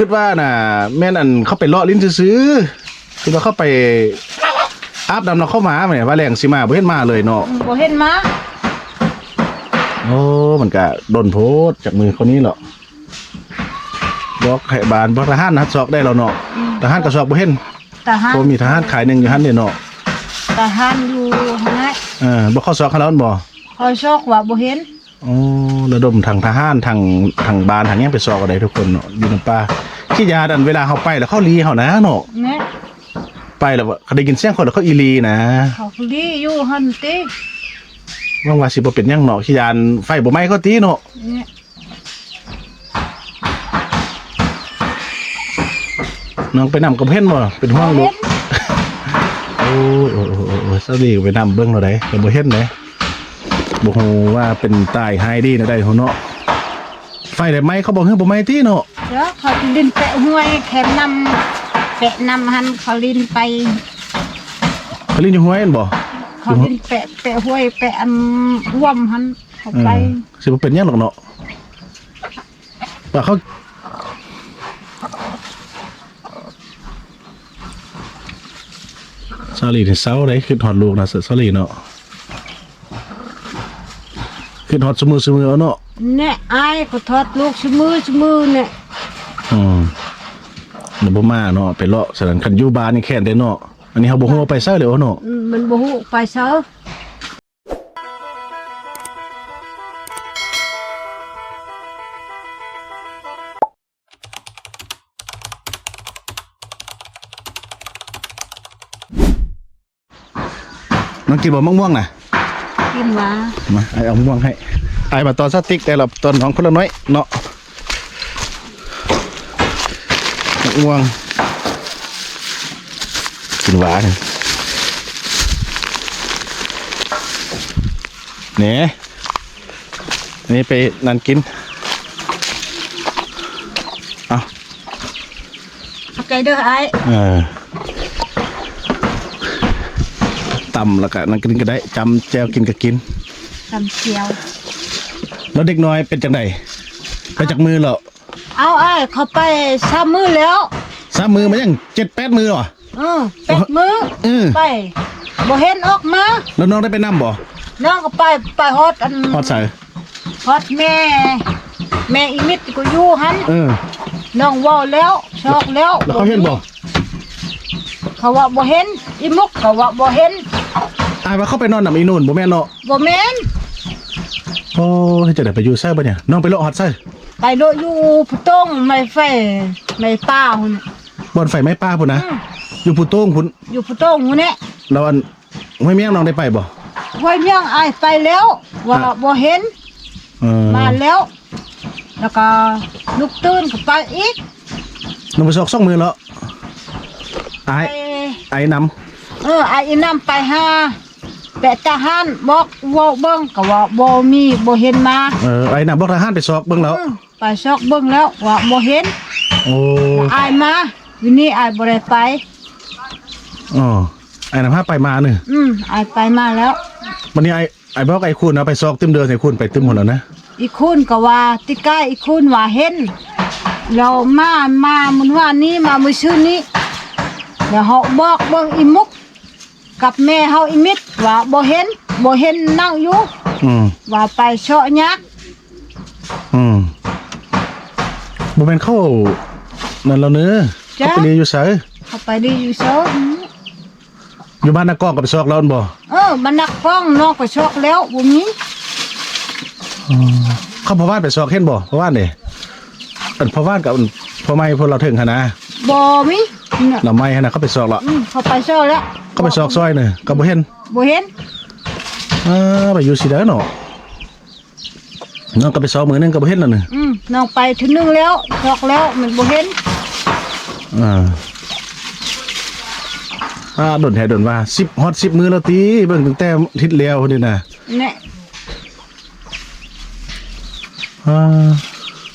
ຄິດວ່ານະ ແມ່ນອັນເຂົາໄປເລາະຫຼິ້ນຊື່ໆ ຄິດວ່າເຂົາໄປອາບນ້ຳແລ້ວເຂົາມາແໝ ວ່າແລງຊິມາ ບໍ່ເຫັນມາເລີຍເນາະ. ອືມ ບໍ່ເຫັນມາ. ໂອ້ ມັນກະດົນໂພດ ຈັກມື້ເຂົານີ້ເນາະ. ບອກໃຫ້ບ້ານ ບອກທະຫານຫັ້ນຊອກໄດ້ແລ້ວເນາະ. ອືມ ທະຫານກໍຊອກບໍ່ເຫັນ. ທະຫານ ໂອ້ ມີທະຫານຂາຍໜຶ່ງຢູ່ຫັ້ນເດ້ເນາະ. ທະຫານຢູ່ຫັ້ນແຫຼະ. ເອີ ບໍ່ເຂົ້າຊອກຫັ້ນແລ້ວແມ່ນບໍ່? ເຂົ້າຊອກວ່າບໍ່ເຫັນ. ອໍ ລະດົມທັງທະຫານ ທັງ ທັງບ້ານ ທັງຫຍັງໄປຊອກເອົາໄດ້ທຸກຄົນເນາະ ຢູ່ນຳປ່າ. ຂີ້ຢ້ານອັນເວລາເຮົາໄປແລ້ວເຂົາຫຼີເຮົານະເນາະ. ແນະ ໄປແລ້ວເຂົາໄດ້ຍິນສຽງຄົນແລ້ວເຂົາອີຫຼີນະ. ເຂົາຫຼີຢູ່ຫັ້ນຕິ. ຫວັງວ່າຊິບໍ່ເປັນຫຍັງເນາະ ຂີ້ຢ້ານໄຟບໍ່ໄໝ້ເຂົາຕິເນາະ. ແນະ ນ້ອງໄປນຳກໍບໍ່ເຫັນບໍ່ ເປັນຫ່ວງລູກ. ບໍ່ເຫັນ. ໂອ້ຍ ໂອ້ຍ ໂອ້ຍ ໂອ້ຍ ສາວລີໄປນຳເບິ່ງແລ້ວໃດ ກໍບໍ່ເຫັນເດ້. ບໍ່ຮູ້ວ່າເປັນຕາຍຮ້າຍດີແນວໃດເນາະ. ໄຟໄດ້ໄໝ້ເຂົາບໍ່ ຄືບໍ່ໄໝ້ຕິເນາະ. ເຈົ້າ ເຂົາຫຼິ້ນແປະຫ້ວຍແຄມນ້ຳ ແປະນ້ຳຫັ້ນ ເຂົາຫຼິ້ນໄປ. ເຂົາຫຼິ້ນຢູ່ຫ້ວຍຫັ້ນບໍ່? ເຂົາຫຼິ້ນແປະ ແປະຫ້ວຍ ແປະອັນຫວ້າມຫັ້ນ ເຂົາໄປ. ເອີ ຊິບໍ່ເປັນຫຍັງດອກເນາະ. ວ່າເຂົາ ສາວລີນີ້ເສົ້າເດ້ ຄິດຮອດລູກນະ ສາວລີເນາະ. ຄິດຮອດຊຸມື້ ຊຸມື້ເອົາເນາະ. ແນະ ອ້າຍກໍຮອດລູກຊຸມື້ ຊຸມື້ແນະ. ອືມ ແລ້ວບໍ່ມາເນາະ ໄປເລາະ. ສະນັ້ນຄັນຢູ່ບ້ານນີ້ແຄ້ນແທ້ເນາະ. ອັນນີ້ເຮົາບໍ່ຮູ້ວ່າໄປໃສເລີຍເນາະ. ອືມ ມັນບໍ່ຮູ້ໄປໃສ. ນ້ອງກິນບໍ່ ໝາກມ່ວງນະ? ກິນຫວາ. ມາ ອ້າຍເອົາໝາກມ່ວງໃຫ້. ອ້າຍມາຕອນສາວຕິກ ແຕ່ລະຕອນນ້ອງຄົນລະໜ້ອຍເນາະ. ໝາກມ່ວງ ກິນຫວານ ນີ້ ນີ້ໄປນັ້ນກິນ. ເອົາ ຂອບໃຈເດີອ້າຍ. ເອີ ຕຳແລ້ວກະນັ້ນກິນກໍໄດ້ ຈ້ຳແຈ່ວກິນກໍກິນ ຕຳແຈ່ວ. ແລ້ວເດັກນ້ອຍເປັນຈັ່ງໃດ ໄປຈັກມື້ແລ້ວ? ເອົາອ້າຍ ເຂົາໄປສາມມື້ແລ້ວ. ສາມມື້ ມາຍັງເຈັດແປດມື້ຫວາ? ເອີ ແປດມື້. ເອີ ໄປ ບໍ່ເຫັນອອກມາ. ແລ້ວນ້ອງໄດ້ໄປນຳບໍ່? ນ້ອງກໍໄປ ໄປຮອດອັນ ຮອດໃສ? ຮອດແມ່ ແມ່ອີມິດກໍຢູ່ຫັ້ນ. ເອີ ນ້ອງເວົ້າແລ້ວ ຊອກແລ້ວ. ແລ້ວເຂົາເຫັນບໍ່? ເຂົາວ່າບໍ່ເຫັນ. ອີມຸກກໍວ່າບໍ່ເຫັນ. ອ້າຍວ່າເຂົາໄປນອນນຳອີນູນ ບໍ່ແມ່ນເນາະ? ບໍ່ແມ່ນ. ໂອ້ ເຮັດຈັ່ງໃດ ໄປຢູ່ໃສບັດນີ້? ນ້ອງໄປເລາະຮອດໃສ? ໄປເລາະຢູ່ພູໂຕ່ງ ໄມ້ໄຟ ໄມ້ປ່າພຸ້ນ. ບ່ອນໄຟໄມ້ປ່າພຸ້ນນະ? ອືມ ຢູ່ພູໂຕ່ງພຸ້ນ. ຢູ່ພູໂຕ່ງພຸ້ນແຫຼະ. ແລ້ວອັນ ຫ້ວຍມຽງນ້ອງໄດ້ໄປບໍ່? ຫ້ວຍມຽງອ້າຍໄປແລ້ວ ວ່າ ອ່ະ ບໍ່ເຫັນ. ເອີ ມາແລ້ວ ແລ້ວກໍລຸກຕື່ນກໍໄປອີກ. ນ້ອງໄປຊອກສອງມື້ແລ້ວ. ອ້າຍ ໄປ ອ້າຍນຳ. ເອີ ອ້າຍອີນຳໄປຫາແປະທະຫານ ບອກເວົ້າເບິ່ງ ກໍວ່າບໍ່ມີ ບໍ່ເຫັນມາ. ເອີ ອ້າຍນຳບອກທະຫານໄປຊອກເບິ່ງແລ້ວ. ອືມ ໄປຊອກເບິ່ງແລ້ວວ່າບໍ່ເຫັນ. ໂອ້ ອ້າຍມາ ຢູ່ນີ້ອ້າຍບໍ່ໄດ້ໄປ. ອໍ ອ້າຍນຳຫາໄປມານີ້. ອືມ ອ້າຍໄປມາແລ້ວ. ບັດນີ້ອ້າຍ ອ້າຍບອກໄອ້ຄູນເອົາໄປຊອກຕື່ມເດີ ໄອ້ຄູນໄປຕື່ມພຸ້ນແລ້ວນະ. ອີຄູນກໍວ່າ ຕິກາຍອີຄູນວ່າເຫັນ ແລ້ວມາ ມາມື້ວານນີ້ ມາມື້ຊືນນີ້ ແລ້ວເຮົາບອກເບິ່ງອີມຸກ ກັບແມ່ເຮົາອີມິດວ່າບໍ່ເຫັນ ບໍ່ເຫັນນັ່ງຢູ່. ອືມ ວ່າໄປເຊາະຍາກ. ອືມ ບໍ່ແມ່ນເຂົານັ້ນແລ້ວເນີ. ເຈົ້າ ເຂົາໄປລີ້ຢູ່ໃສ? ເຂົາໄປລີ້ຢູ່ໃສ? ຢູ່ບ້ານນາກອງກໍໄປຊອກແລ້ວແມ່ນບໍ່? ເອີ ບ້ານນາກອງນ້ອງໄປຊອກແລ້ວ ບໍ່ມີ. ອໍ ເຂົາພໍ່ບ້ານໄປຊອກເຫັນບໍ່? ພໍ່ບ້ານເດ ອັນພໍ່ບ້ານກັບອັນພໍ່ໃໝ່ພວກລາວເຖິງຫັ້ນນະ. ບໍ່ມີ ລາວໃໝ່ຫັ້ນນະ ເຂົາໄປຊອກແລ້ວ. ອືມ ເຂົາໄປຊອກແລ້ວ ເຂົາໄປຊອກຊ່ອຍນະ ກໍບໍ່ເຫັນ. ບໍ່ເຫັນ. ເອີ ໄປຢູ່ຊິໄດ້ເນາະ. ນ້ອງກໍໄປຊອກມື້ໜຶ່ງກໍບໍ່ເຫັນແລ້ວນີ້. ອືມ ນ້ອງໄປເທື່ອໜຶ່ງແລ້ວ ຊອກແລ້ວມັນບໍ່ເຫັນ. ອ່າ ອ່າ ດົນແທ້ດົນວ່າ ສິບ ຮອດສິບມື້ແລ້ວຕິ ເບິ່ງຕັ້ງແຕ່ທິດແລ້ວພຸ້ນນີ້ນະ. ແນະ ອ່າ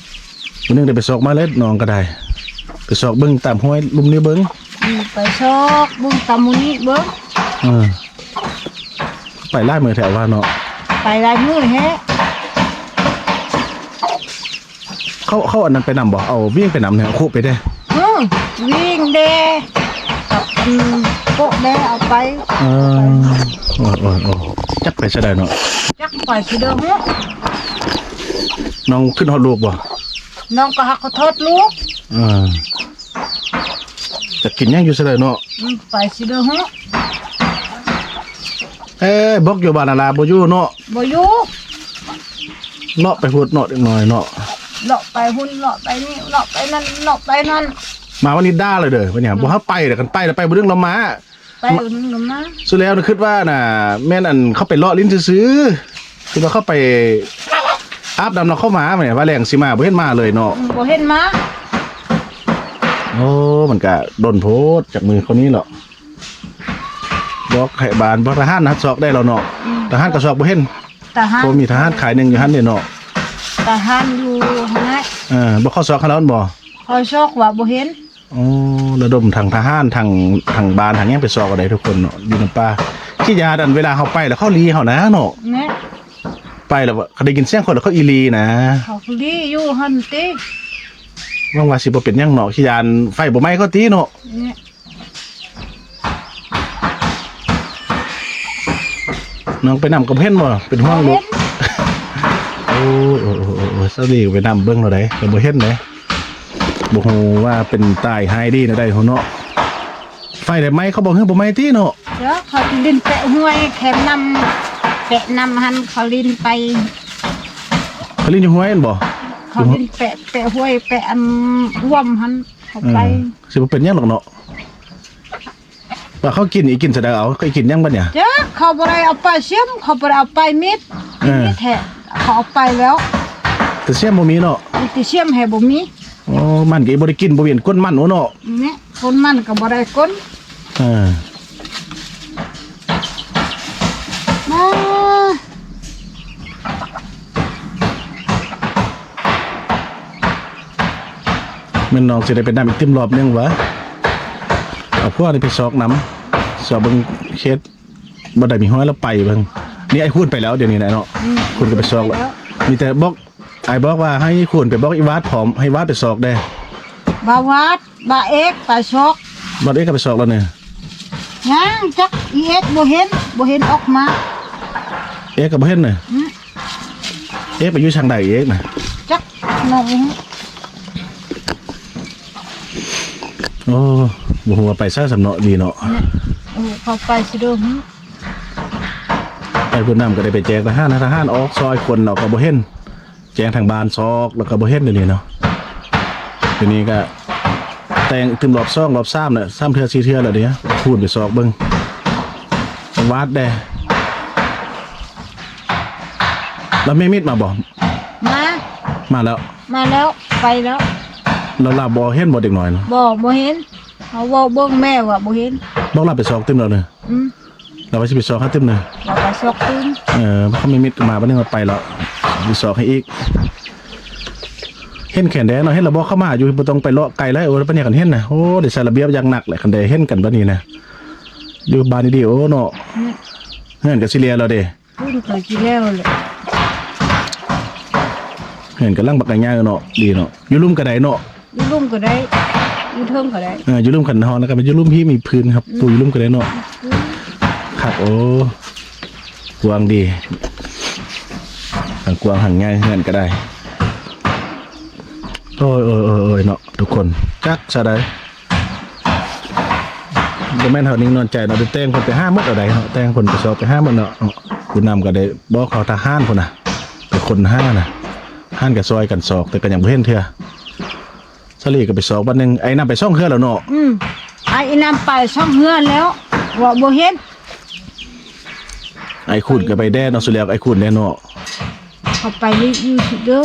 ມື້ໜຶ່ງໄດ້ໄປຊອກມາແລ້ວ ນ້ອງກໍໄດ້ ໄປຊອກເບິ່ງຕາມຫ້ວຍລຸ່ມນີ້ເບິ່ງ. ອືມ ໄປຊອກເບິ່ງຕາມໝູ່ນີ້ເບິ່ງ. ເອີ ໄປຫຼາຍມື້ແທ້ວ່າເນາະ. ໄປຫຼາຍມື້ແທ້. ເຂົາ ເຂົາອັນນັ້ນໄປນຳບໍ່? ເອົາຫວີງໄປນຳແດ່ ເອົາຄຸໄປແດ່. ເອີ ຫວີງແດ່ ກັບອັນໂປະແດ່ ເອົາໄປ. ເອີ ໂອ້ຍ ໂອ້ຍ ໂອ້ຍ ຈັກໄປຊະໃດເນາະ. ຈັກໄປຊະເດີ. ນ້ອງຄິດຮອດລູກບໍ່? ນ້ອງກໍຮັກຮອດລູກ. ເອີ ຈັກກິນຫຍັງຢູ່ຊະເດີເນາະ. ອືມ ໄປຊະເດີ. ເອີ ບອກຢູ່ບ້ານນາລາບໍ່ຢູ່ເນາະ. ບໍ່ຢູ່. ເລາະໄປພຸ້ນເນາະ ເດັກນ້ອຍເນາະ. ເລາະໄປພຸ້ນ ເລາະໄປນີ້ ເລາະໄປນັ້ນ ເລາະໄປນັ້ນ. ມາວັນນີ້ດ່າເລີຍເດີ ບັດນີ້ ອືມ ບໍ່ໃຫ້ໄປເດີ ຄັນໄປແລ້ວໄປບໍ່ດຶງລາວມາ. ໄປບໍ່ດຶງລາວມາ. ສຸດແລ້ວນະ ຄິດວ່ານະ ແມ່ນອັນເຂົາໄປເລາະຫຼິ້ນຊື່ໆ. ຄືວ່າເຂົາໄປອາບນ້ຳແລ້ວເຂົາມາແໝ່ ວ່າແລງຊິມາ ບໍ່ເຫັນມາເລີຍເນາະ. ອືມ ບໍ່ເຫັນມາ. ໂອ້ ມັນກະດົນໂພດ ຈັກມື້ເຂົານີ້ເນາະ. ບອກໃຫ້ບ້ານ ບອກທະຫານນະ ຊອກໄດ້ແລ້ວເນາະ. ອືມ ທະຫານກໍຊອກບໍ່ເຫັນ. ທະຫານ ບໍ່ມີທະຫານຂາຍໜຶ່ງຢູ່ຫັ້ນເດ້ເນາະ. ທະຫານຢູ່ຫັ້ນແຫຼະ. ເອີ ບໍ່ເຂົ້າຊອກຫັ້ນແລ້ວແມ່ນບໍ່? ເຂົ້າຊອກວ່າບໍ່ເຫັນ. ອໍ ລະດົມທັງທະຫານ ທັງ ທັງບ້ານ ທັງຫຍັງໄປຊອກເອົາໄດ້ທຸກຄົນເນາະ ຢູ່ນຳປ່າ. ຂີ້ຢ້ານອັນເວລາເຮົາໄປແລ້ວເຂົາຫຼີເຮົານະເນາະ. ແມ່ນ ໄປແລ້ວເຂົາໄດ້ຍິນສຽງຄົນແລ້ວເຂົາອີຫຼີນະ. ເຂົາຫຼີຢູ່ຫັ້ນຕິ. ຫວັງວ່າຊິບໍ່ເປັນຫຍັງເນາະ ຂີ້ຢ້ານໄຟບໍ່ໄໝ້ເຂົາຕິເນາະ. ແມ່ນ ນ້ອງໄປນຳກໍບໍ່ເຫັນບໍ່ ເປັນຫ່ວງລູກ. ໂອ້ຍ ໂອ້ຍ ໂອ້ຍ ໂອ້ຍ ສາວລີໄປນຳເບິ່ງແນວໃດ ກໍບໍ່ເຫັນເດ້. ບໍ່ຮູ້ວ່າເປັນຕາຍຮ້າຍດີແນວໃດພຸ້ນເນາະ. ໄຟໄດ້ໄໝ້ເຂົາບໍ່ ເຮືອບໍ່ໄໝ້ຕິເນາະ. ເດີ ເຂົາຫຼິ້ນແປະຫ້ວຍແຄມນ້ຳ ແປະນ້ຳຫັ້ນ ເຂົາຫຼິ້ນໄປ. ເຂົາຫຼິ້ນຢູ່ຫ້ວຍຫັ້ນບໍ່? ເຂົາຫຼິ້ນແປະ ແປະຫ້ວຍ ແປະອັນອວມຫັ້ນ ເຂົາໄປ. ເອີ ຊິບໍ່ເປັນຫຍັງດອກເນາະ. ວ່າເຂົາກິນອີກ ກິນຊະໃດເອົາ ເຂົາກິນຫຍັງບັດນີ້? ຈັກ ເຂົາບໍ່ໄດ້ເອົາປາຊຽມ ເຂົາບໍ່ໄດ້ເອົາປາຍມິດ. ເອີ ມີແທ້ ເຂົາເອົາໄປແລ້ວ. ແຕ່ຊຽມບໍ່ມີເນາະ. ມີແຕ່ຊຽມແທ້ບໍ່ມີ. ໂອ້ ມັນກໍບໍ່ໄດ້ກິນ ບໍ່ເຫັນກົ້ນມັນໂອເນາະ. ນີ້ ກົ້ນມັນກໍບໍ່ໄດ້ກົ້ນ. ເອີ ມາ ແມ່ນນ້ອງຊິໄດ້ໄປນຳອີກຕື່ມລອບໜຶ່ງຫວາ? ເອົາພວກນີ້ໄປຊອກນຳ ຊອກເບິ່ງເຂດ ບໍ່ໄດ້ມີຫ້ອຍລະໄປເບິ່ງ. ນີ້ອ້າຍຄູນໄປແລ້ວ ດຽວນີ້ນະເນາະ. ອືມ ຄູນກໍໄປຊອກແລ້ວ ໄປແລ້ວ. ມີແຕ່ບອກ ອ້າຍບອກວ່າໃຫ້ຄູນໄປບອກອີຫວາດພ້ອມ ໃຫ້ຫວາດໄປຊອກແດ່. ບ່າວຫວາດ ບ່າວເອກໄປຊອກ. ບ່າວເອກກໍໄປຊອກແລ້ວນີ້. ຍັງ ຈັກອີເອກບໍ່ເຫັນ ບໍ່ເຫັນອອກມາ. ເອກກໍບໍ່ເຫັນນະ. ອືມ ເອກໄປຢູ່ທາງໃດເອກນະ? ຈັກນ້ອງ. ໂອ້ ບໍ່ຮູ້ວ່າໄປໃສຊ້ຳເນາະ ດີເນາະ. ໂອ້ ເຂົາໄປຊິເດີ. ໄປຜູ້ນຳກໍໄດ້ໄປແຈ້ງທະຫານ ທະຫານອອກຊ່ອຍຄົນເນາະ ກໍບໍ່ເຫັນ. ແຈ້ງທາງບ້ານຊອກແລ້ວກໍບໍ່ເຫັນດຽວນີ້ເນາະ. ດຽວນີ້ກໍແຕ່ງຕື່ມລອບສອງລອບສາມແລ້ວ ສາມເທື່ອສີ່ເທື່ອແລ້ວເດ. ຄູນໄປຊອກເບິ່ງຫວາດແດ່. ແລ້ວແມ່ມິດມາບໍ່? ມາ ມາແລ້ວ ມາແລ້ວ ໄປແລ້ວ. ແລ້ວລາວບໍ່ເຫັນບໍ່ເດັກນ້ອຍນະ? ບໍ່ ບໍ່ເຫັນ. ເຮົາເວົ້າເບິ່ງແມ່ວ່າບໍ່ເຫັນ. ບອກລາວໄປຊອກຕື່ມແລ້ວເນາະ. ອືມ ລາວວ່າຊິໄປຊອກຫາຕື່ມເນາະ. ລາວໄປຊອກຕື່ມ. ເອີ ເຂົາມີມິດມາບັດນີ້ມາໄປແລ້ວ ໄປຊອກໃຫ້ອີກ. ເຫັນແຂນແດເນາະ ເຫັນລະບໍ່ເຂົ້າມາຢູ່ ບໍ່ຕ້ອງໄປເລາະໄກຫຼາຍ. ໂອ້ ບັດນີ້ຄັນເຫັນນະ ໂອ້ ໄດ້ສາລະບຽບຢ່າງໜັກແຫຼະ ຄັນໄດ້ເຫັນກັນບັດນີ້ນະ. ຢູ່ບ້ານດີໆ ໂອ້ເນາະ. ອືມ ເຮືອນກໍຊິແລ້ວແລ້ວເດ. ເຮືອນກໍຊິແລ້ວແຫຼະ. ເຮືອນກຳລັງບັກໃຫຍ່ເນາະ ດີເນາະ. ຢູ່ລຸ່ມກໍໄດ້ເນາະ. ຢູ່ລຸ່ມກໍໄດ້ ຢູ່ເທິງກໍໄດ້. ເອີ ຢູ່ລຸ່ມຄັນຮ້ອນແລ້ວກໍໄປຢູ່ລຸ່ມ ພີ້ມີພື້ນຄັບ. ອືມ ປູຢູ່ລຸ່ມກໍໄດ້ເນາະ. ອືມ ຄັກ. ໂອ້ ກວ້າງດີ ທັງກວ້າງທັງໃຫຍ່ ເຮືອນກໍໄດ້. ໂອ້ຍ ໂອ້ຍ ໂອ້ຍ ໂອ້ຍເນາະ ທຸກຄົນ ຈັກຊະໃດ. ບໍ່ແມ່ນເຮົານິ່ງນອນໃຈເນາະ ໄດ້ແຕ່ງເພິ່ນໄປຫາໝົດເອົາໃດເນາະ ແຕ່ງເພິ່ນໄປຊອກໄປຫາໝົດເນາະ. ຜູ້ນຳກໍໄດ້ບອກເຂົາທະຫານພຸ້ນນະ ໄປຄົ້ນຫານະ ທະຫານກໍຊ່ອຍກັນຊອກ ແຕ່ກໍຍັງບໍ່ເຫັນເທື່ອ. ສາລີກໍໄປຊອກບັດໜຶ່ງ ໄອ້ນຳໄປສອງເທື່ອແລ້ວເນາະ. ອືມ ໄອ້ນຳໄປສອງເທື່ອແລ້ວ ວ່າບໍ່ເຫັນ. ໄອ້ຄູນກໍໄປແດ່ເນາະ ສຸດແລ້ວໄອ້ຄູນແດ່ເນາະ. ເຂົາໄປຢູ່ຊິເດີ.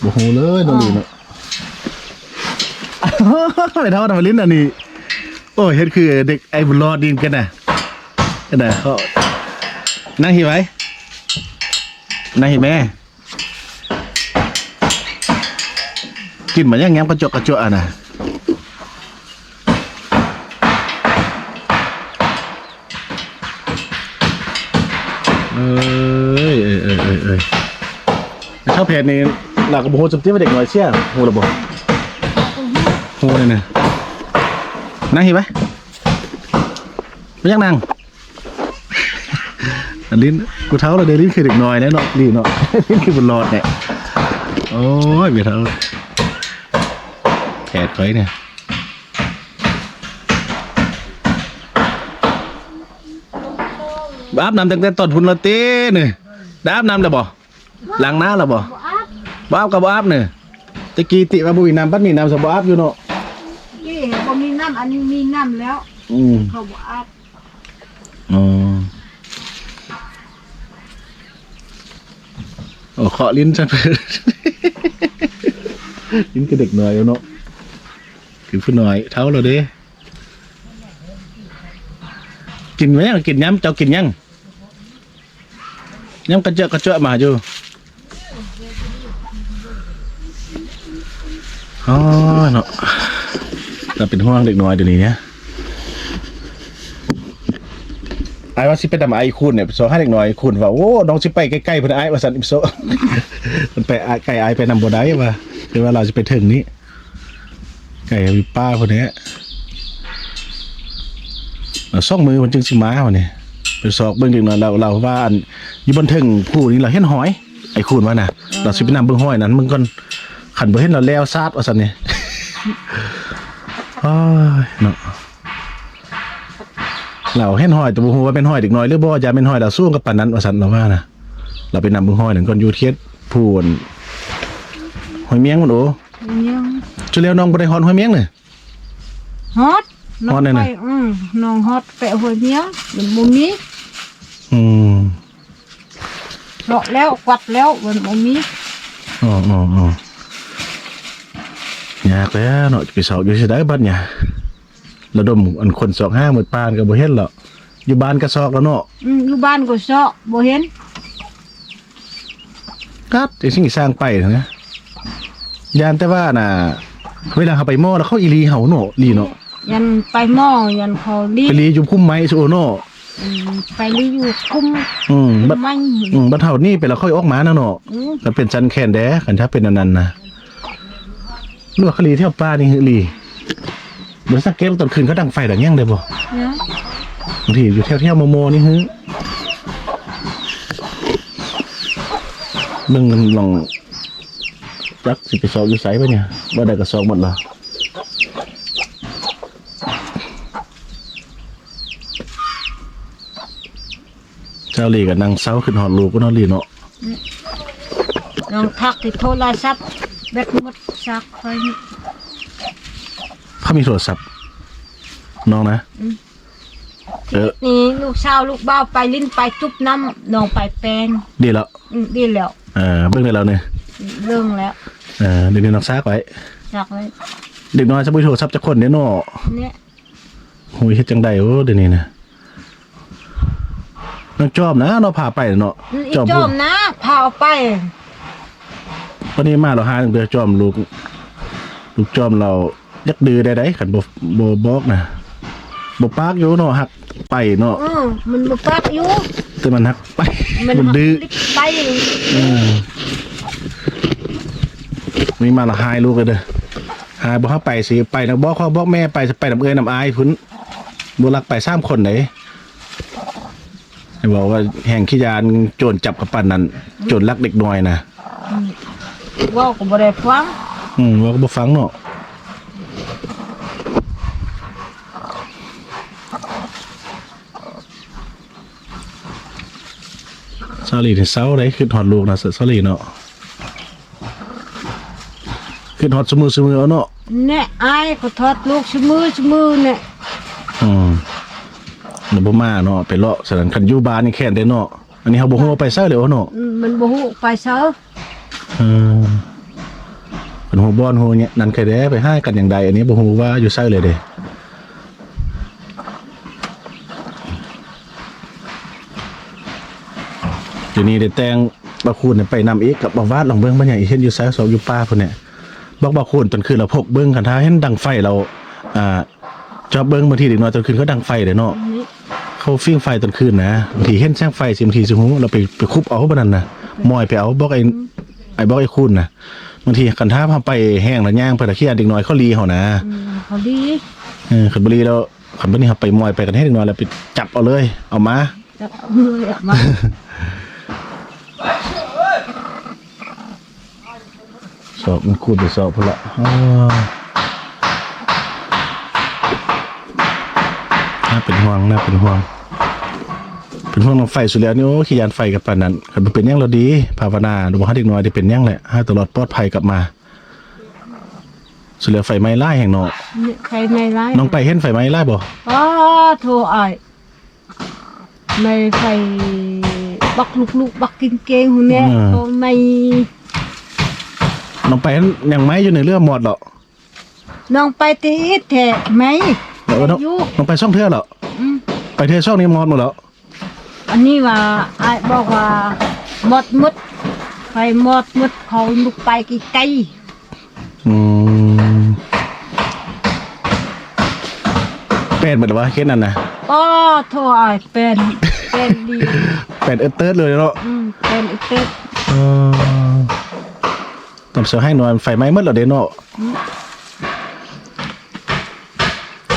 ບໍ່ຮູ້ເລີຍນ້ອງລີເນາະ. ໄປເທົ່ານຳມາຫຼິ້ນອັນນີ້. ໂອ້ຍ ເຮັດຄືເດັກໄອ້ບຸນລອດນີ້ກັນນະ. ອັນນະ ເຂົາ ນັ່ງຮີໄວ້ ນັ່ງຮີແມ່. ກິນມາຍັງ ຍາມກະຈົກກະຈົກຫັ້ນນະ. ເອີຍ ເອີຍ ເອີຍ ເອີຍ ທາງແພດນີ້ ລາວກໍບໍ່ຮູ້ຈຳຕິວ່າເດັກນ້ອຍເສຍ ຮູ້ແລ້ວບໍ່? ຮູ້ແລ້ວນະ. ນັ່ງພີ້ໄປ. ໄປຍັງນັ່ງ? ອັນນີ້ຜູ້ເຖົ້າລະເດ້ ຫຼິ້ນຄືເດັກນ້ອຍແຫຼະເນາະ ນີ້ເນາະ ຫຼິ້ນຄືບຸນຫຼອດແຫຼະ. ໂອ້ຍ ແມ່ເຖົ້າ ແພດຂ້ອຍນີ້. ອາບນ້ຳຕັ້ງແຕ່ຕອນພຸ້ນແລ້ວຕິນີ້? ໄດ້ອາບນ້ຳແລ້ວບໍ່? ລ້າງໜ້າແລ້ວບໍ່? ບໍ່ອາບ ບໍ່ອາບກໍບໍ່ອາບນີ້. ແຕ່ກີ້ຕິວ່າບໍ່ມີນ້ຳ ບັດມີນ້ຳຊະບໍ່ອາບຢູ່ເນາະ. ນີ້ບໍ່ມີນ້ຳ ອັນນີ້ມີນ້ຳແລ້ວ. ອືມ ເຂົາບໍ່ອາບ. ອໍ ໂອ້ ເຄາະຫຼິ້ນຊະ ຫຼິ້ນຄືເດັກນ້ອຍເນາະ. ຄືຜູ້ນ້ອຍເຖົ້າແລ້ວເດ້. ກິນຫຍັງ? ກິນຫຍັງ? ເຈົ້າກິນຫຍັງ? ຍັງກະເຈາະກະເຈາະມາຢູ່. ອໍ ເນາະ ລາວເປັນຫ່ວງເດັກນ້ອຍດຽວນີ້ນະ. ອ້າຍວ່າຊິໄປນຳອ້າຍອີຄູນນີ້ ໄປຊອກຫາເດັກນ້ອຍ ອີຄູນວ່າ ໂອ້ ນ້ອງຊິໄປໃກ້ໆພຸ້ນອ້າຍ ວ່າຊັ້ນ. ອີໂຊ ມັນໄປ ອ້າຍ ໃກ້ອ້າຍໄປນຳບໍ່ໄດ້ວ່າ ຄືວ່າລາວຊິໄປເຖິງນີ້ ໃກ້ຢູ່ປ່າພຸ້ນແຫຼະ. ເອົາສອງມື້ເພິ່ນຈຶ່ງຊິມາວະນີ້ ໄປຊອກເບິ່ງຈັກໜ່ອຍ. ລາວ ລາວວ່າອັນຢູ່ບ່ອນເທິງພູນີ້ລາວເຫັນຮອຍ ອ້າຍຄູນວ່ານະ. ເອີ ລາວຊິໄປນຳເບິ່ງຮອຍນັ້ນເບິ່ງກ່ອນ ຄັນບໍ່ເຫັນລາວແລ້ວຊາດວ່າຊັ້ນນີ້. ໂອ້ຍເນາະ ລາວເຫັນຮອຍ ແຕ່ບໍ່ຮູ້ວ່າແມ່ນຮອຍເດັກນ້ອຍຫຼືບໍ່ ຢ້ານແມ່ນຮອຍລາວສູງກັບປານນັ້ນວ່າຊັ້ນ ລາວວ່ານະ. ລາວໄປນຳເບິ່ງຮອຍນັ້ນກ່ອນ ຢູ່ເຂດພູນ ຫ້ວຍມຽງພຸ້ນ. ໂອ້ ຍັງ ຈຸແລ້ວນ້ອງບໍ່ໄດ້ຮອດຫ້ວຍມຽງເລີຍ? ຮອດ ຮອດແນ່ນະ. ອືມ ນ້ອງຮອດແປະຫ້ວຍມຽງ ມັນບໍ່ມີ. ອືມ ເລາະແລ້ວກວາດແລ້ວ ມັນບໍ່ມີ. ອໍໆໆ ຍາກແລ້ວເນາະ ຈະໄປຊອກຢູ່ໃສໄດ້ບັດນີ້. ລະດົມອັນຄົນຊອກຫາໝົດປ່ານກໍບໍ່ເຫັນແລ້ວ. ຢູ່ບ້ານກໍຊອກແລ້ວເນາະ. ອືມ ຢູ່ບ້ານກໍຊອກບໍ່ເຫັນ. ກັດ ໄອ້ສິ່ງສ້າງໄປນະ ຢ້ານແຕ່ວ່ານະ ເວລາເຮົາໄປໝໍລະເຂົາອີຫຼີເຮົາເນາະ ລີເນາະ. ຢ້ານໄປໝໍ ຢ້ານເຂົາລີ ໄປລີຢູ່ຄຸ້ມໄມ້ຊະໂອເນາະ. ອືມ ໄປລີຢູ່ຄຸ້ມ ອືມ ພຸ້ນໄມ້. ອືມ ບັດເຮົາໜີໄປລະຄ່ອຍອອກມານະເນາະ. ອືມ ກໍເປັນສັນແຂນແດ່ ຄັນຖ້າເປັນອັນນັ້ນນະ. ຫຼືວ່າເຂົາລີແຖວປ່ານີ້ ຫຼື ບໍ່ສັງເກດວ່າຕອນຄືນເຂົາດັງໄຟດັງຫຍັງໄດ້ບໍ່? ນະ ບາງທີຢູ່ແຖວໆມໍ່ໆນີ້ຫື ເບິ່ງລອງ ຈັກຊິໄປຊອກຢູ່ໃສບາດນີ້ ບໍ່ໄດ້ກໍຊອກໝົດລະ. ເຈົ້າລີກໍນັ່ງເສົ້າ ຄິດຮອດລູກເນາະ ລີເນາະ. ນ້ອງທັກທີ່ໂທລະສັບ ແບັດໝົດຊາກຂ້ອຍນີ້. ເຂົາມີໂທລະສັບນ້ອງນະ? ອືມ ເອີ ນີ້ລູກສາວລູກບ່າວໄປຫຼິ້ນໄປຕຸບນ້ຳ ນ້ອງໄປແປງ. ດີແລ້ວ. ອືມ ດີແລ້ວ. ເອີ ເບິ່ງໄດ້ແລ້ວນີ້. ເບິ່ງແລ້ວ. ເອີ ດຽວນີ້ນ້ອງຊາກໄວ້ ຊາກໄວ້. ເດັກນ້ອຍຊະບໍ່ມີໂທລະສັບຈັກຄົນເດ້ເນາະ. ນີ້ ໂອ້ຍ ເຮັດຈັ່ງໃດ ໂອ້ ດຽວນີ້ນະ. ນ້ອງຈອມນະເນາະ ພາໄປເນາະ. ອືມ ອີ ຈອມ ຈອມນະ ພາເອົາໄປ. ປານນີ້ມາລາວຫາຕັ້ງແຕ່ຈອມ ລູກ ລູກຈອມລາວຢາກດື້ໄດ້ໃດ໋ ຄັນບໍ່ ບໍ່ບອກນະ. ບໍ່ປາກຢູ່ເນາະ ຮັກໄປເນາະ. ເອີ ມັນບໍ່ປາກຢູ່ ແຕ່ມັນຮັກໄປ ມັນ ມັນດື້ໄປ. ເອີ ນີ້ມາລາວຫາຍລູກເດີ ຫາຍບໍ່ ເຮົາໄປຊິໄປນຳ ບອກພໍ່ບອກແມ່ໄປ ໄປນຳເອື້ອຍນຳອ້າຍພຸ້ນ. ບໍ່ລັກໄປສາມຄົນໃດ໋. ເວົ້າວ່າແຮ່ງຂີ້ຢ້ານໂຈນຈັບກັບປານນັ້ນ ໂຈນລັກເດັກນ້ອຍນະ. ອືມ ເວົ້າກໍບໍ່ໄດ້ຟັງ. ອືມ ເວົ້າກໍບໍ່ຟັງເນາະ. ສາລີນີ້ເສົ້າເດ້ ຄິດຮອດລູກນະ ສາລີເນາະ. ຄິດຮອດຊຸມື້ຊຸມື້ເອົາເນາະ. ແນ່ ອ້າຍກໍທອດລູກຊຸມື້ຊຸມື້ແນ່. ອືມ ແລ້ວບໍ່ມາເນາະ ໄປເລາະ. ສະນັ້ນຄັນຢູ່ບ້ານນີ້ແຄ້ນເດ້ເນາະ. ອັນນີ້ເຮົາບໍ່ຮູ້ວ່າໄປໃສເລີຍເນາະ. ອືມ ມັນບໍ່ຮູ້ໄປໃສ. ເອີ ເພິ່ນຮູ້ບ່ອນຮູ້ນີ້ນັ້ນແຄ່ເດ້ ໄປຫາກັນຫຍັງໃດ. ອັນນີ້ບໍ່ຮູ້ວ່າຢູ່ໃສເລີຍເດ້. ດຽວນີ້ໄດ້ແຕ່ງບ່າວຄູນໄປນຳອີກ ກັບບ່າວວາດ ລອງເບິ່ງວ່າຫຍັງອີກ ເຫັນຢູ່ໃສ ຊອກຢູ່ປ່າພຸ້ນແຫຼະ. ບອກບ່າວຄູນຕອນຄືນລາວພົກເບິ່ງ ຄັນຖ້າເຫັນດັງໄຟລາວ ອ່າ ຈອບເບິ່ງ. ບາງທີເດັກນ້ອຍຕອນຄືນເຂົາດັງໄຟເດ້ເນາະ ເຂົາຟິງໄຟຕອນຄືນນະ. ບາງທີເຫັນແສງໄຟຊິ ບາງທີຊິຮູ້ ລາວໄປ ໄປຄຸບເອົາບາດນັ້ນນະ ມອຍໄປເອົາ. ບອກໄອ້ ອ້າຍບອກໄອ້ຄູນນະ ບາງທີຄັນຖ້າເຮົາໄປແຮງແລ້ວຍ່າງໄປລະ ຂີ້ຢ້ານເດັກນ້ອຍເຂົາລີ້ເຮົານະ. ອືມ ເຂົາລີ້. ເອີ ຄັນບໍ່ລີ້ແລ້ວ ຄັນບາດນີ້ເຮົາໄປໝ່ອຍໄປກັນແຮງເດັກນ້ອຍແລ້ວ ໄປຈັບເອົາເລີຍ ເອົາມາ ຈັບເອົາເລີຍ ເອົາມາ. ສອກມັນຂູດໄປສອກພຸ້ນລະ. ອໍ ໜ້າເປັນຫ່ວງ ໜ້າເປັນຫ່ວງ ເປັນຫ່ວງນຳໄຟສຸດແລ້ວນີ້. ໂອ້ ຂີ້ຢ້ານໄຟກັບປານນັ້ນ. ຄັນບໍ່ເປັນຫຍັງລະດີ ພາວະນາ ບໍ່ໃຫ້ເດັກນ້ອຍໄດ້ເປັນຫຍັງແຫຼະ ໃຫ້ຕະຫຼອດປອດໄພກັບມາ. ສຸດແລ້ວໄຟໄໝ້ຫຼາຍແຮງເນາະ. ໄຟໄໝ້ຫຼາຍ. ນ້ອງໄປເຫັນໄຟໄໝ້ຫຼາຍບໍ່? ອໍ ໂທອ້າຍ ໄໝ້ໄຟບັກລຸກໆ ບັກເກງໆ ພຸ້ນແຫຼະ. ເອີ ໂຕໄໝ້. ນ້ອງໄປຍັງໄໝ້ຢູ່ໃນເຫຼືອມອດເລາະ? ນ້ອງໄປຕິດແທ້ໄໝ້. ເອີ ນ້ອງ ຢູ່ ນ້ອງໄປສອງເທື່ອເລາະ? ອືມ ໄປເທື່ອສອງນີ້ມອດໝົດເລາະ. ອັນນີ້ວ່າ ອ້າຍບອກວ່າມອດໝົດ ໄຟມອດໝົດ ເຂົາລຸກໄປໄກໆ. ອືມ ແປນເບິດແລ້ວວະ ເຂດນັ້ນນະ. ອໍ ໂທອ້າຍ ແປນ ແປນດີ ແປນເອິດເຕີດເລີຍເນາະ. ອືມ ແປນເອິດເຕີດ. ເອີ ຕອນເຊົ້າໃຫ້ນອນໄຟໄໝ້ໝົດແລ້ວເດ້ເນາະ. ອືມ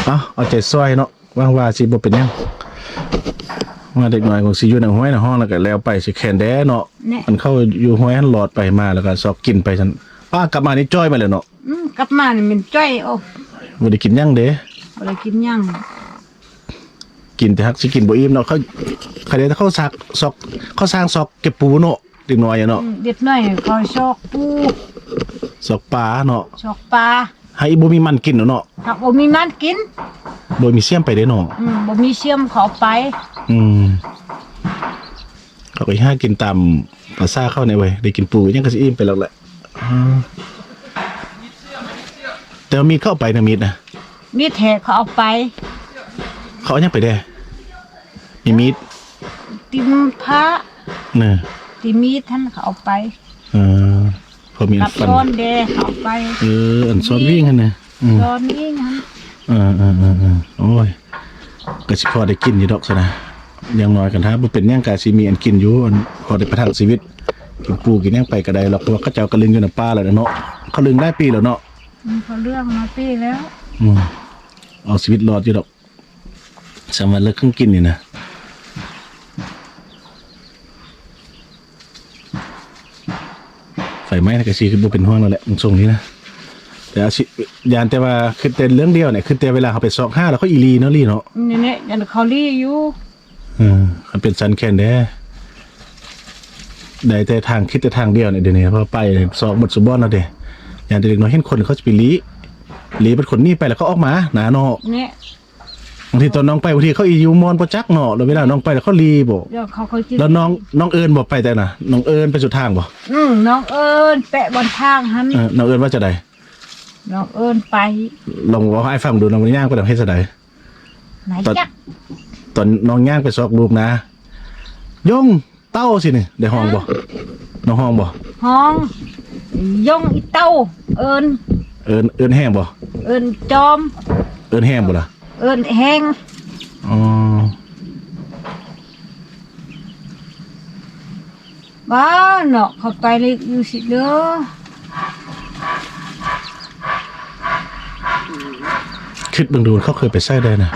ເອົາ ເອົາໃຈຊ່ອຍເນາະ. ຫວັງວ່າຊິບໍ່ເປັນຫຍັງ ວ່າເດັກນ້ອຍຄົງຊິຢູ່ໃນຫ້ວຍໃນຮ່ອງ ແລ້ວກໍແລ້ວໄປ ຊິແຄນແດ່ເນາະ. ແນ່ ອັນເຂົາຢູ່ຫ້ວຍຫັ້ນລອດໄປມາ ແລ້ວກໍຊອກກິນໄປຊັ້ນ. ປ້າກັບມານີ້ຈ່ອຍມາແລ້ວເນາະ. ອືມ ກັບມານີ້ແມ່ນຈ່ອຍ. ໂອ້ ບໍ່ໄດ້ກິນຫຍັງເດ້ ບໍ່ໄດ້ກິນຫຍັງ ກິນແຕ່ຫາກຊິກິນບໍ່ອີ່ມເນາະ. ເຂົາ ເຂົາໄດ້ແຕ່ເຂົາຊາກ ຊອກ ເຂົາສ້າງຊອກເກັບປູເນາະ. ເດັກນ້ອຍເນາະ. ອືມ ເດັກນ້ອຍເຂົາຊອກປູ ຊອກປາເນາະ ຊອກປາ. ຫາກອີກບໍ່ມີມັນກິນເນາະ. ຫາກບໍ່ມີມັນກິນ ບໍ່ມີສ່ຽມໄປເດ້ເນາະ. ອືມ ບໍ່ມີສ່ຽມເຂົາເອົາໄປ. ອືມ ເຂົາກໍຫາກິນຕາມພາສາເຂົານີ້ເວີຍ ໄດ້ກິນປູຫຍັງກໍຊິອີ່ມໄປແລ້ວແຫຼະ. ອືມ ແຕ່ວ່າມີດເຂົາເອົາໄປນະ ມີດນະ. ມີດແທ້ເຂົາເອົາໄປ. ເຂົາເອົາຫຍັງໄປແດ່? ມີມີດ ຕິມຜ້າ ເນາະ ຕິມີດຫັ້ນເຂົາເອົາໄປ. ເອີ ເຂົາມີອັນ ກັບ ຟັນ ຊ້ອນແດ່ເຂົາເອົາໄປ. ເອີ ອັນຊ້ອນຫວີງຫັ້ນນະ. ອືມ ຊ້ອນຫວີງຫັ້ນ. ເອີໆໆໆ ໂອ້ຍ ກໍຊິພໍໄດ້ກິນຢູ່ດອກຊັ້ນນະ. ຢ່າງໜ້ອຍຄັນຖ້າບໍ່ເປັນຫຍັງກໍຊິມີອັນກິນຢູ່ ອັນພໍໄດ້ປະທັງຊີວິດ ກິນປູກິນຫຍັງໄປກໍໄດ້ດອກ ເພາະວ່າເຂົາເຈົ້າກໍລຶ້ງຢູ່ໃນປ່າແລ້ວເນາະ. ເຂົາລຶ້ງຫຼາຍປີແລ້ວເນາະ. ອືມ ເຂົາເລື່ອງມາປີແລ້ວ. ອືມ ເອົາຊີວິດລອດຢູ່ດອກ. ສາມາດເລີກເຄື່ອງກິນນີ້ນະ ໄຟໄໝ້ນະ ກະຊິຄືບໍ່ເປັນຫ່ວງແລ້ວແຫຼະ ມັນຊົງນີ້ນະ. ແຕ່ອາຊິ ຢ້ານແຕ່ວ່າຄິດແຕ່ເລື່ອງດຽວນີ້ ຄິດແຕ່ເວລາເຮົາໄປຊອກຫາແລ້ວເຂົາອີ່ຫຼີເນາະ ລີເນາະ. ນີ້ແຫຼະ ຢ້ານເຂົາລີຢູ່. ເອີ ຄັນເປັນຊັ້ນແຄນແດ່ ໄດ້ແຕ່ທາງ ຄິດແຕ່ທາງດຽວນີ້ ດຽວນີ້ ເພາະໄປຊອກໝົດສູ່ບ່ອນແລ້ວເດ້. ຢ້ານແຕ່ເດັກນ້ອຍເຫັນຄົນເຂົາຊິໄປລີ ລີເປັນຄົນໜີໄປແລ້ວເຂົາອອກມານະເນາະ. ນີ້ ບາງທີຕອນນ້ອງໄປ ບາງທີເຂົາອີ່ຢູ່ມ່ອນບໍ່ຈັກເນາະ ແລ້ວເວລານ້ອງໄປແລ້ວເຂົາລີບໍ່? ແລ້ວນ້ອງ ນ້ອງເອີ້ນບໍ່ໄປແຕ່ນະ ນ້ອງເອີ້ນໄປສຸດທາງບໍ່? ອືມ ນ້ອງເອີ້ນແປະບ່ອນທາງຫັ້ນ. ເອີ ນ້ອງເອີ້ນວ່າຈັ່ງໃດ? ນ້ອງເອີ້ນໄປ ລອງເວົ້າໃຫ້ອ້າຍຟັງດູ ນ້ອງຍ່າງໄປແລ້ວເຮັດຈັ່ງໃດ? ຕອນ ຕອນນ້ອງຍ່າງໄປຊອກລູກນະ ຢົງ ເຕົ້າ ຊີ້ນີ້ ໄດ້ຮ້ອງບໍ່? ອືມ ນ້ອງຮ້ອງບໍ່? ຮ້ອງ ຢົງ ອີເຕົ້າ ເອີ້ນ ເອີ້ນ ເອີ້ນແຮງບໍ່? ເອີ້ນຈອມ ເອີ້ນແຮງບໍ່ລະ? ເອີ້ນແຮງ. ອໍ ບ້າເນາະ ເຂົາໄປເລີຍຢູ່ຊິເດີ. ຄິດເບິ່ງດູ ເຂົາເຄີຍໄປໃສແດ່ນະ?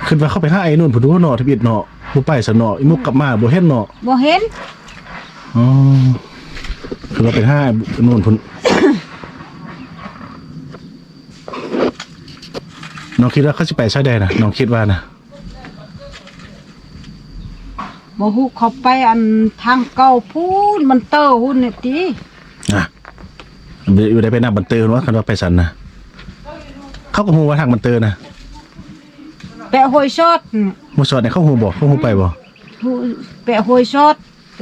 ຄິດວ່າເຂົາໄປຫາໄອ້ນູນພຸ້ນດູເນາະ ທຳອິດເນາະ. ບໍ່ໄປຊະເນາະ ອີ່ມຸກກັບມາບໍ່ເຫັນເນາະ. ບໍ່ເຫັນ. ອໍ ຄືວ່າໄປຫາໄອ້ນູນພຸ້ນ. ນ້ອງຄິດວ່າເຂົາຊິໄປໃສແດ່ນະ? ນ້ອງຄິດວ່ານະ? ບໍ່ຮູ້ ເຂົາໄປອັນທາງເກົ່າພຸ້ນ ມັນເຕີພຸ້ນນີ້ຕິ. ນະ ຢູ່ໄດ້ໄປນຳມັນເຕີພຸ້ນວ່າ ຄັນວ່າໄປຊັ້ນນະ. ເຂົາກໍຮູ້ວ່າທາງມັນເຕີນະ. ແປະຫ້ວຍຊອດ. ຫ້ວຍຊອດນີ້ເຂົາຮູ້ບໍ່? ເຂົາຮູ້ໄປບໍ່? ຮູ້ ແປະຫ້ວຍຊອດ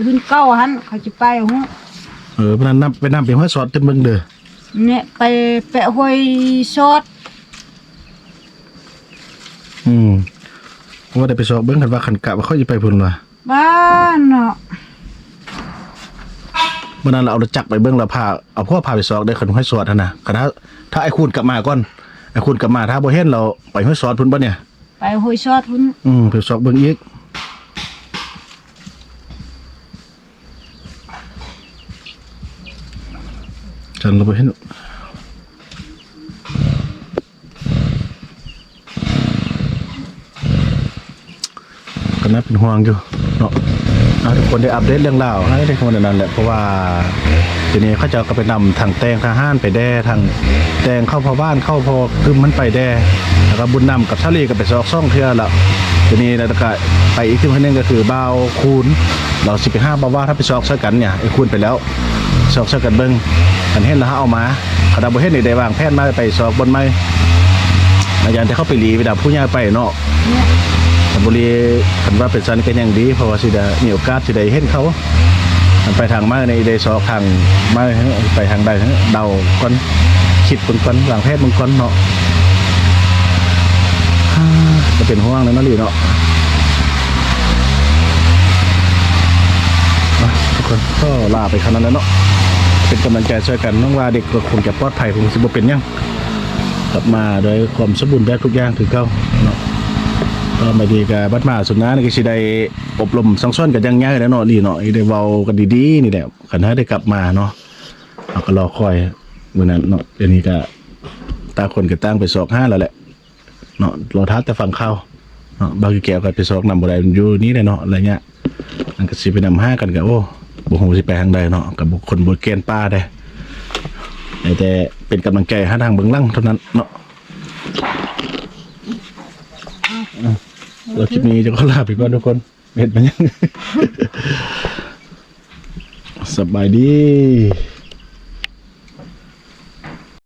ຂຶ້ນເກົ່າຫັ້ນ ເຂົາຊິໄປຮູ້. ເອີ ໄປນຳ ໄປນຳ ໄປຫ້ວຍຊອດເຕີເບິ່ງເດີ. ແນະ ໄປແປະຫ້ວຍຊອດ. ອືມ ວ່າໄດ້ໄປຊອກເບິ່ງ ຄັນວ່າ ຄັນກະວ່າເຂົາຊິໄປພຸ້ນວ່າ. ບ້າເນາະ. ມື້ນັ້ນລະເອົາລົດຈັກໄປເບິ່ງ ລະພາ ເອົາພວກພາໄປຊອກເດີ ຄັນຫ້ວຍຊອດຫັ້ນນະ. ຄັນຖ້າ ຖ້າໄອ້ຄູນກັບມາກ່ອນ ໄອ້ຄູນກັບມາ ຖ້າບໍ່ເຫັນລະໄປຫ້ວຍຊອດພຸ້ນບັດນີ້. ໄປຫ້ວຍຊອດພຸ້ນ. ອືມ ໄປຊອກເບິ່ງອີກ. ຕັນລະບໍ່ເຫັນ ກໍໜ້າເປັນຫ່ວງຢູ່ເນາະ. ອ່າ ທຸກຄົນໄດ້ອັບເດດເລື່ອງລາວໃຫ້ໄດ້ຄົນນັ້ນແຫຼະ ເພາະວ່າທີນີ້ເຂົາເຈົ້າກໍໄປນຳທັງແຕ່ງທະຫານໄປແດ່ ທັງແຕ່ງເຂົ້າພໍ່ບ້ານ ເຂົ້າພໍ່ກຶມມັນໄປແດ່ ແລ້ວກໍບຸນນຳກັບສາລີກໍໄປຊອກສອງເທື່ອລະ. ທີນີ້ແລ້ວກໍໄປອີກເທື່ອໜຶ່ງ ກໍຄືບ່າວຄູນ ລາວຊິໄປຫາບ່າວວ່າ ຖ້າໄປຊອກຊ່ອຍກັນນີ້ ໄອ້ຄູນໄປແລ້ວ ຊອກຊ່ອຍກັນເບິ່ງ ຄັນເຫັນແລ້ວເຮົາເອົາມາ ຄັນວ່າບໍ່ເຫັນນີ້ໄດ້ວາງແຜນມາໄປຊອກບ່ອນໃໝ່ ອາຈານ ແຕ່ເຂົາໄປຫຼີເວລາຜູ້ໃຫຍ່ໄປເນາະ ຄັນບໍ່ຫຼີ ຄັນວ່າເປັນຊັ້ນກໍຍັງດີ ເພາະວ່າຊິໄດ້ມີໂອກາດຊິໄດ້ເຫັນເຂົາ. ຄັນໄປທາງໃໝ່ນີ້ໄດ້ຊອກທາງໃໝ່ ໄປທາງໃດ ເດົາກ່ອນ ຄິດເບິ່ງກ່ອນ ວາງແຜນເບິ່ງກ່ອນເນາະ. ກໍເປັນຫ່ວງນຳເນາະ ລີເນາະ. ອ່ະ ທຸກຄົນ ກໍລາໄປເທົ່ານັ້ນແຫຼະເນາະ ເປັນກຳລັງໃຈຊ່ອຍກັນ. ຫວັງວ່າເດັກກໍຄົງຈະປອດໄພ ຄົງຊິບໍ່ເປັນຫຍັງ ກັບມາດ້ວຍຄວາມສົມບູນແບບທຸກຢ່າງຄືເກົ່າເນາະ. ກໍບາດນີ້ກໍບັດມາສຸດໜ້ານີ້ກໍຊິໄດ້ອົບຮົມສັ່ງສອນກັນຢ່າງໃຫຍ່ແລ້ວເນາະ ລີເນາະ ໄດ້ເວົ້າກັນດີໆນີ້ແຫຼະ ຄັນຫາກໄດ້ກັບມາເນາະ. ເຮົາກໍລໍຄອຍມື້ນັ້ນເນາະ ດຽວນີ້ກໍຕ່າງຄົນກໍຕ່າງໄປຊອກຫາແລ້ວແຫຼະ ເນາະ ລໍຖ້າແຕ່ຟັງຂ່າວເນາະ. ບ່າວກີແກ້ວກໍໄປຊອກນຳບໍ່ໄດ້ ມັນຢູ່ນີ້ແຫຼະເນາະ ໄລຍະ ມັນກໍຊິໄປນຳຫາກັນກໍ ໂອ້ ບໍ່ຮູ້ຊິໄປທາງໃດເນາະ ກັບຄົນບໍ່ແກ່ນປ່າເດ້. ໃຫ້ແຕ່ເປັນກຳລັງໃຈຫາທາງເບື້ອງຫຼັງເທົ່ານັ້ນເນາະ. ແລ້ວຄລິບນີ້ຈະຂໍລາໄປກ່ອນທຸກຄົນ ເຮັດມາຫຍັງ ສະບາຍດີ.